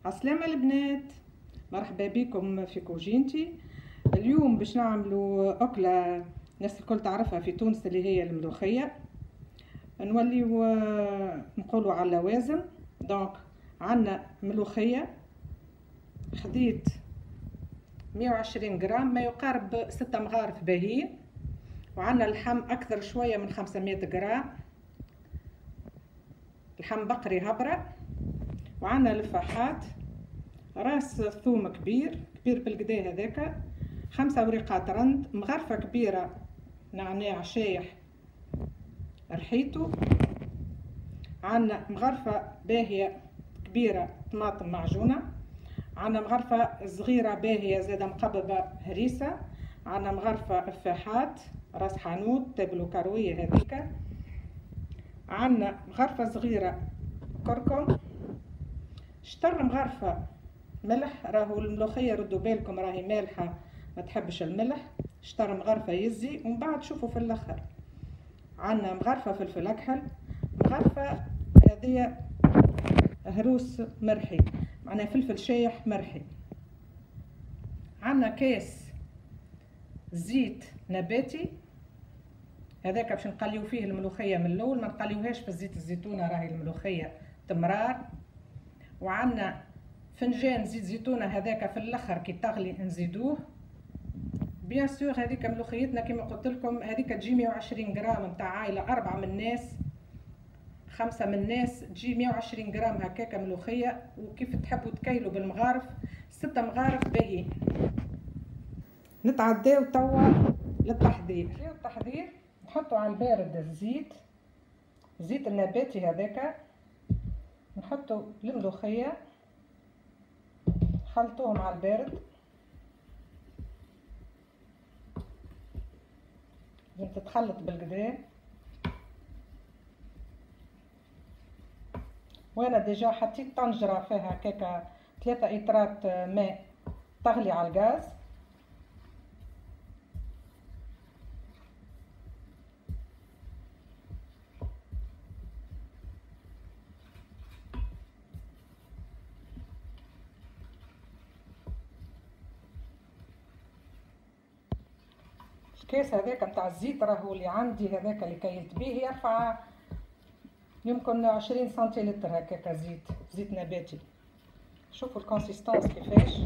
عسلامة البنات، مرحبا بكم في كوجينتي. اليوم باش نعملوا أكلة الناس الكل تعرفها في تونس اللي هي الملوخية. نوليو نقولوا على اللوازم. donc عندنا ملوخية، خديت 120 غرام ما يقارب 6 مغارف باهيين، وعندنا اللحم أكثر شوية من 500 غرام، لحم بقري هبرة، وعندنا الفاحات، راس ثوم كبير كبير بالقدا هذاك، 5 وريقات رند، مغرفة كبيرة نعناع شايح رحيته، عندنا مغرفة باهية كبيرة طماطم معجونة، عندنا مغرفة صغيرة باهية زادة مقببة هريسة، عندنا مغرفة فاحات راس حانوت تابل وكروية هذيك، عندنا مغرفة صغيرة كركم، شطر مغرفة ملح. راهو الملوخية ردوا بالكم راهي مالحة ما تحبش الملح، شطر مغرفة يزي ومن بعد شوفوا في الاخر. عندنا مغرفة فلفل اكحل، مغرفة هذه هروس مرحي معناها فلفل شايح مرحي، عندنا كاس زيت نباتي هذاك باش نقليو فيه الملوخية من الاول، ما نقليوهاش في زيت الزيتونه راهي الملوخية تمرار. وعندنا فنجان زيت زيتونه هذاك في الاخر كي تغلي نزيدوه. bien sûr هذيك ملوخيتنا كيما قلت لكم هذيك تجي 120 غرام نتاع عائلة 4 من الناس 5 من الناس، تجي 120 غرام هكاك ملوخية. وكيف تحبوا تكيلوا بالمغارف 6 مغارف باهيين. نتعداو توا للتحضير. التحضير نحطوا على البارد الزيت، زيت النباتي هذاك، نحطوا الملوخية، خلطوهم على البارد، لازم تتخلط بالقدا. وانا déjà حطيت طنجره فيها هكاكا 3 اطرات ماء تغلي على الغاز. الكاس هذاك نتاع الزيت راهو اللي عندي هذاك اللي كيلت به يرفع يمكن 20 سنتيلتر هكاك زيت نباتي. شوفوا ال consistance كيفاش.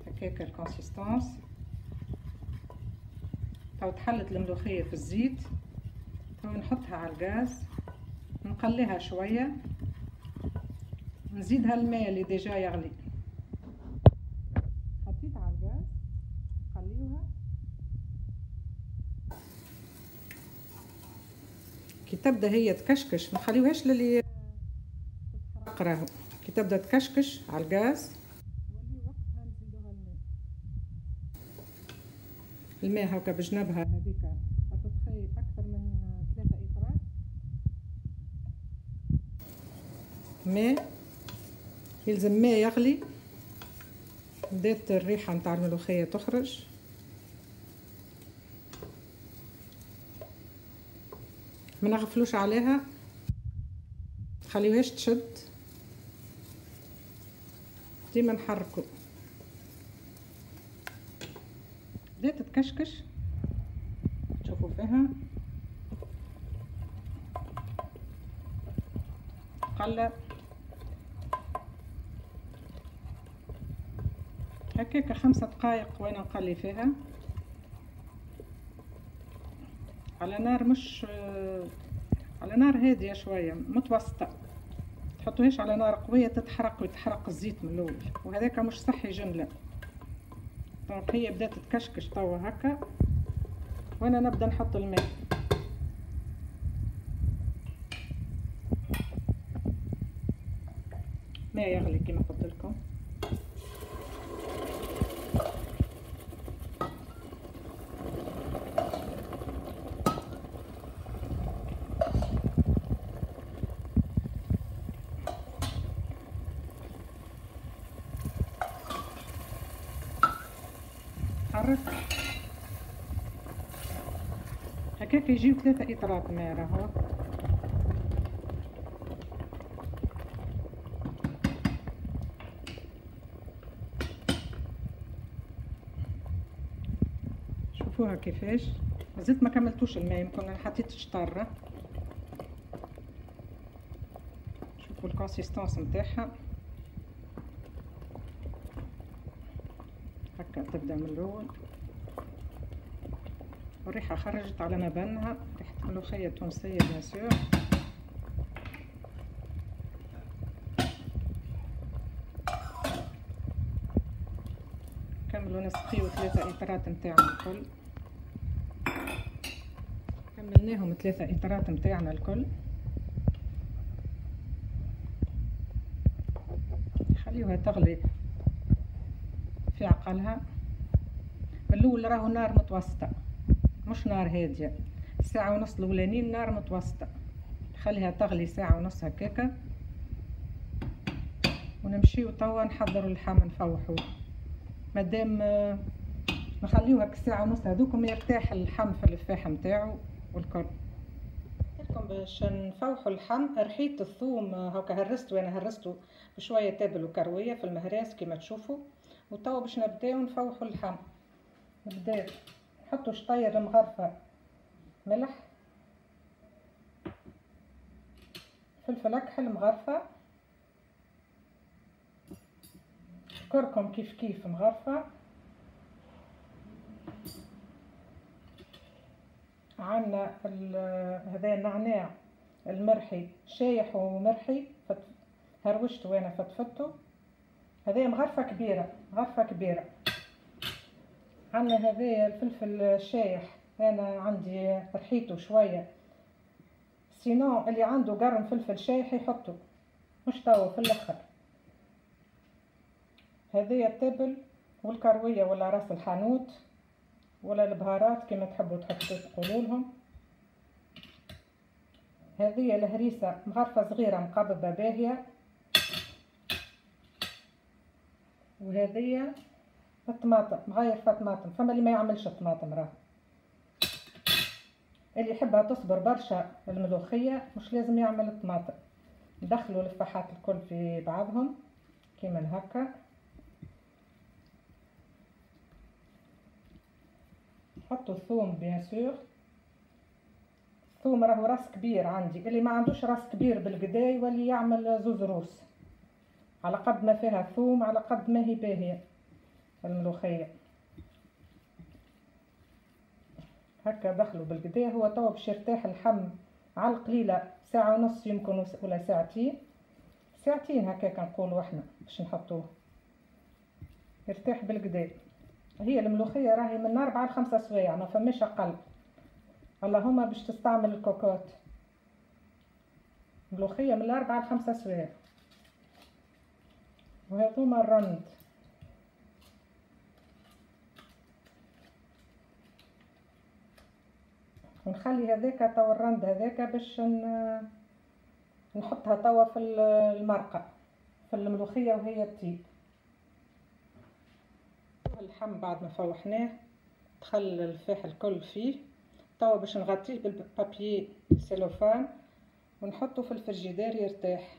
هكاك ال consistance. تو تحلت الملوخية في الزيت، تو نحطها على الغاز نقليها شوية، نزيدها الماء اللي déjà يغلي. حطيتها على الغاز نقليوها. كي تبدا هي تكشكش ما نخليوهاش للي تتحرق، راهو كي تبدا تكشكش على الغاز الماء هاكا بجنبها هذيك ابوبخي اكثر من 3 اطرات ماء، يلزم ماء يغلي. بدات الريحة نتاع الملوخية تخرج. ما نغفلوش عليها، خليوهاش تشد، ديما نحركو. بدات تكشكش تشوفوا فيها قلة هكاك 5 دقائق وانا نقلي فيها على نار، مش على نار هادية شوية متوسطه، تحطوهاش على نار قوية تتحرق ويتحرق الزيت من الاول، وهذاك مش صحي جملة. donc هي بدات تكشكش توا هكا وانا نبدا نحط الماء. ماء يغلي كما قلت لكم. نحرك هكاك يجيو 3 اطرات ماء راهو. شوفوها كيفاش، مازلت ما كملتوش الماء، يمكن انا حطيت شطره. شوفوا ال consistance نتاعها هكا تبدا من الاول، والريحه خرجت على ما بنها، ريحه الملوخية التونسية bien sûr. كملوا نسقيو 3 اطرات نتاعنا الكل، كملناهم 3 اطرات نتاعنا الكل. خليوها تغلي في عقلها. من الاول راهو نار متوسطه مش نار هادية، ساعة ونص الاولانيين نار متوسطه، خليها تغلي ساعة ونص هكاكا. ونمشيو توا نحضروا اللحم نفوحوه، مادام نخليوها ساعة ونص هذوكم يرتاح اللحم في الفاح نتاعو والكل. لكم باش نفوحوا اللحم، رحيت الثوم هكا هرستو، انا هرستو بشوية تابل وكرويه في المهراس كما تشوفوا. وتوا باش نبداو نفوحوا اللحم، نبداو نحطوا شطير مغرفه ملح، فلفل اكحل مغرفه، كركم كيف كيف مغرفه، عندنا هذا النعناع المرحي شايح ومرحي، هروشته وانا فتفته، هذا مغرفه كبيرة، مغرفه كبيرة. عندنا هذا الفلفل الشايح انا عندي رحيته شوية، sinon اللي عنده قرن فلفل شايح يحطه، مش توا في الاخر. هذه التبل والكرويه ولا راس الحانوت ولا البهارات كما تحبوا تحطوا تقولوا لهم. هذه الهريسه مغرفه صغيرة مقببه باهيه، وهذه الطماطم مغيرفه طماطم، فما اللي ما يعملش الطماطم راه اللي يحبها تصبر برشا الملوخية مش لازم يعمل الطماطم. ندخلوا الفاحات الكل في بعضهم كيما هكا، حطوا الثوم bien sûr. الثوم راهو راس كبير عندي، اللي ما عندوش راس كبير بالقدا يولي يعمل زوز روس، على قد ما فيها ثوم على قد ما هي باهيه الملوخية. هكا دخلوا بالقدا. هو توا باش يرتاح اللحم على القليلة ساعة ونص يمكن ولا ساعتين، ساعتين هكاك نقولوا احنا باش نحطوه يرتاح بالقدا. هي الملوخية راهي من 4 ل 5 سوايع ما فماش اقل، اللهم باش تستعمل الكوكوت. ملوخية من 4 ل 5 سوايع. وهذوما الرند، ونخلي هذاك توا الرند هذاك باش نحطها توا في المرقه في الملوخية وهي تطيب. اللحم بعد ما فوحناه دخل الفاح الكل فيه، توا باش نغطيه بال papier cellophane ونحطه في الفريجيدير يرتاح.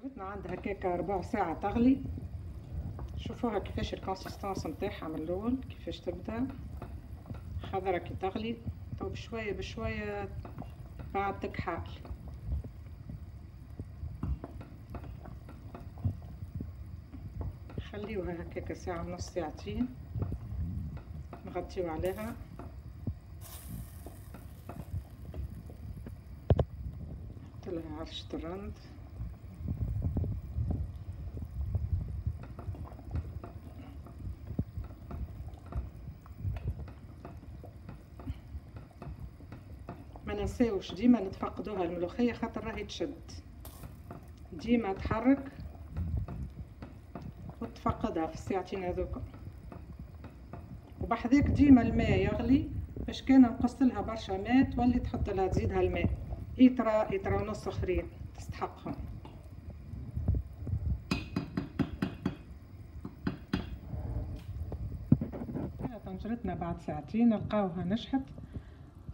جبتنا عندها هكاكا ربع ساعة تغلي. شوفوها كيفاش ال consistance نتاعها من الاول كيفاش تبدا خضرة كي تغلي، تو بشوية بشوية بعد تكحال. خليوها هكاكا ساعة ونص ساعتين، نغطيو عليها. نحط لها عرشة الرند، ما ننساوش ديما نتفقدوها الملوخية خاطر راهي تشد، ديما تحرك وتفقدها في الساعتين هذوك. وبحذاك ديما الماء يغلي باش كان نقص لها برشا ماء تولي تحط لها تزيدها الماء ايترا ايترا ونص اخرين تستحقهم. طنجرتنا بعد ساعتين نلقاوها نشحت،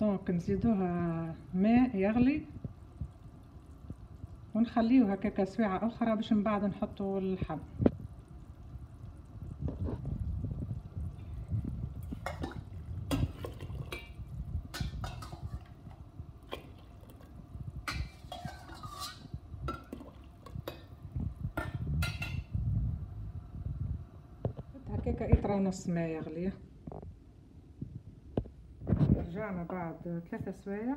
donc نزيدوها ماء يغلي ونخليوها هكاكا ساعة أخرى باش من بعد نحطو اللحم. هكاكا إطرة ونص ماء يغلي. رجعنا بعد 3 سوايع.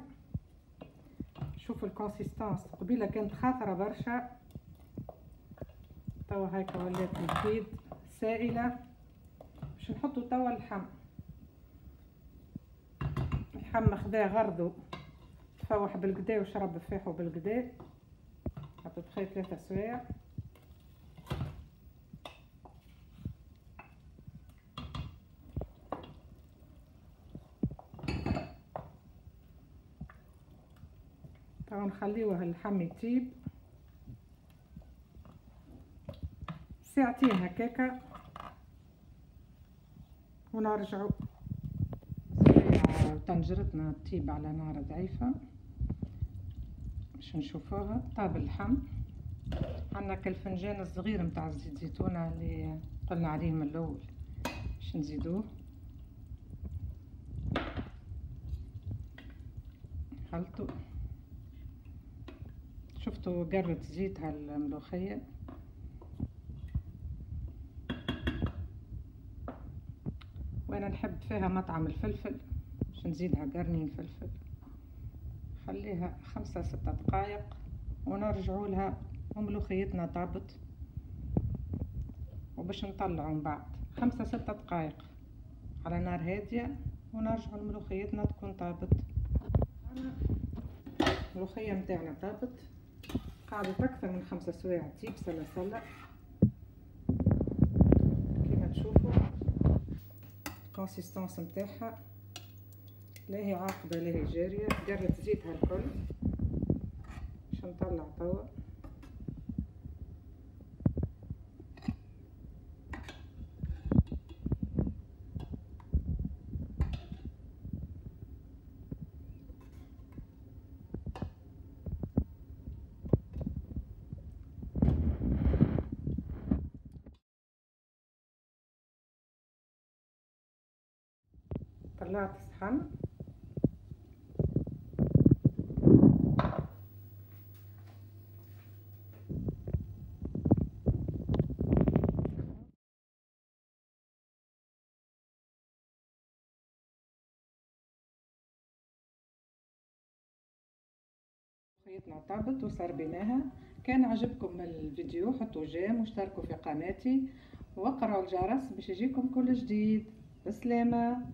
شوفوا ال consistance، قبيلة كانت خاثره برشا، توا هيك ولات الفيد سائله. باش نحطو توا اللحم. اللحم خذاه غرضو، تفوح بالقدا وشرب فاحو بالقدا à peu près 3 سوايع. توا نخليوه اللحم يطيب ساعتين هكاكا ونرجعو. طنجرتنا تطيب على نار ضعيفة باش نشوفوها طاب اللحم. عندنا كالفنجان الصغير متاع زيت زيتونة اللي قلنا عليه من الأول باش نزيدوه. خلطو، شفتوا قرة زيت هالملوخية. وانا نحب فيها مطعم الفلفل باش نزيدها قرنين فلفل. خليها 5 6 دقائق ونرجعوا لها وملوخيتنا طابت. وباش نطلعوا من بعد 5 6 دقائق على نار هادية ونرجعوا لملوخيتنا تكون طابت. الملوخية متاعنا طابت، قعدت أكثر من 5 سوايع تطيب سلة سلة كيما تشوفوا. ال consistance متاعها لا هي عاقبة لا هي جارية، قرت زيتها الكل. باش نطلع توا طلعت الصحن. ملوخيتنا طابت وسربيناها. كان عجبكم الفيديو حطوا j'aime واشتركوا في قناتي وقرعوا الجرس باش يجيكم كل جديد. بسلامه.